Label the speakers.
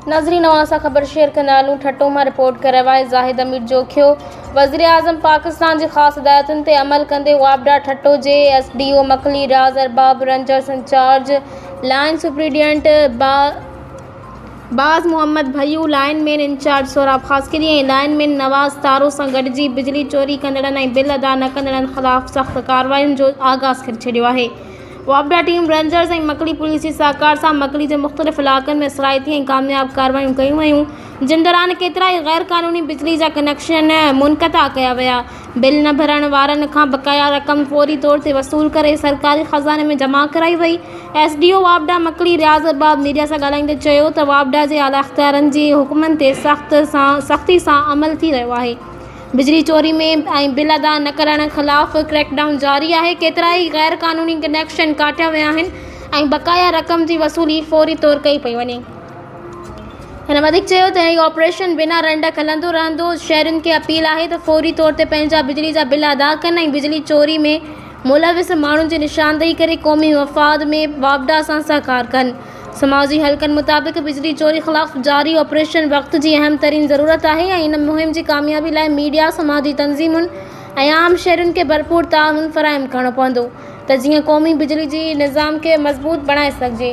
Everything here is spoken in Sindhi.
Speaker 1: ناظرين اوهان سان خبر شيئر ڪندا هلون ٺٽو مان رپورٽ ڪري رهيو آهي زاهد امير جوکيو وزيراعظم پاڪستان جي خاص هدايتن تي عمل ڪندي واپڊا ٺٽو جي S D O Makli Riaz Arbab rangers incharge line superintendent Baz Muhammad Bhayo lineman incharge Sohrab Khaskheli ۽ lineman Nawaz Taro سان گڏجي بجلي چوري ڪندڙن ۽ بل ادا نه ڪندڙن خلاف سخت ڪاررواين جو آغاز ڪري ڇڏيو آهي. واپڊا ٽيم رينجرز ۽ مڪلي پوليس جي سهڪار سان مڪلي جي مختلف علائقن ۾ اثرائتي ۽ ڪامياب ڪارروايون ڪيون ويون، جن دوران ڪيترائي غير قانوني بجلي جا ڪنيڪشن منقطع ڪيا ويا، بل نه ڀرڻ وارن کان بقايا رقم فوري طور تي وصول ڪري سرڪاري خزاني ۾ جمع ڪرائي وئي. ايس ڊي او واپڊا مڪلي رياض ارباب ميڊيا سان ڳالهائيندي چيو ته واپڊا جي اعليٰ اختيارن جي حڪمن تي سخت سان سختي سان عمل ٿي رهيو آهي. بجلي چوري ۾ ۽ بل ادا نه ڪرڻ خلاف ڪريڪ ڊائون جاري آهي، ڪيترائي غير قانوني ڪنيڪشن ڪاٽيا ويا آهن ۽ بقايا رقم جي وصولي فوري طور ڪئي پئي وڃي. هن وڌيڪ چيو ته هي آپريشن بنا رنڊڪ هلندو رهندو، شهرين کي اپيل آهي ته فوري طور تي پنهنجا بجلي جا بل ادا ڪن ۽ بجلي چوري ۾ ملوث ماڻهن جي نشاندهي ڪري قومي مفاد ۾ واپڊا سان سهڪار ڪن. سماجي حلقن مطابق بجلي چوري خلاف جاري آپريشن وقت جي اهم ترين ضرورت آهي ۽ ان مهم جي ڪاميابي لاء ميڊيا، سماجي تنظيمن ۽ عام شهرين کي ڀرپور تعاون فراهم ڪرڻو پوندو ته جيئن قومي بجلي جي نظام کي مضبوط بڻائي سگهجي.